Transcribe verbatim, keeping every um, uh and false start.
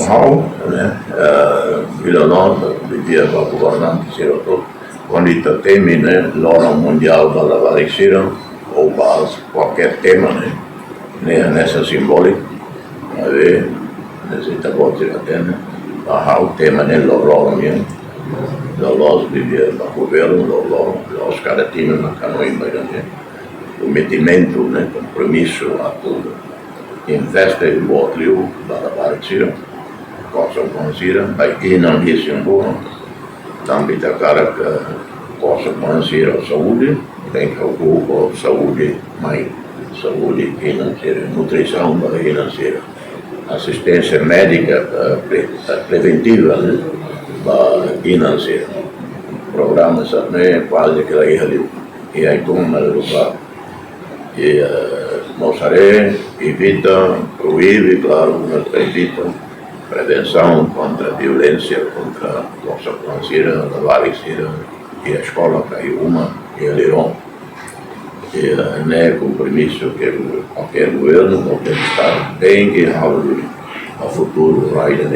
Ha'u, ne'e, eh, Vila Nova, pidi ba governante sira hotu, kuandu ita temi, ne'e, loron mundiál ba labarik sira, ou ba kualkér tema, ne'e, ne'e, hanesan simbóliku, maibé, ne'e, se ita-boot sira hatene, ba ha'u tema ne'e loroloron nian, loloos, pidi ba governu, loloos, loloos kada tinan mak hanoin ba ida-ne'e, kompromesu, ne'e, kompromisu atu investe boot liu ba labarik sira, kosar-oan sira, ba inan-aman sira, tanba ita hakarak kosar-oan sira saúde, tenke halo saúde mai, saúde inan sira, nutrisaun ba inan sira, asisténsia médika, eh, pre-, eh, preventiva, ne'e, ba inan sira. Programa sira-ne'e kuaze ke la iha liu. I ai-tun mai lugar. I, eh, mós haree, evita, proibe, klaru, mas evita prevensaun kontra violénsia, kontra kosar-oan sira, labarik sira, iha eskola, ka iha uma, iha li'ur. I, eh, ne'e kompromisu ke kualkér governu, kualkér estadu, tenke halo duni, ba futuru rai ida.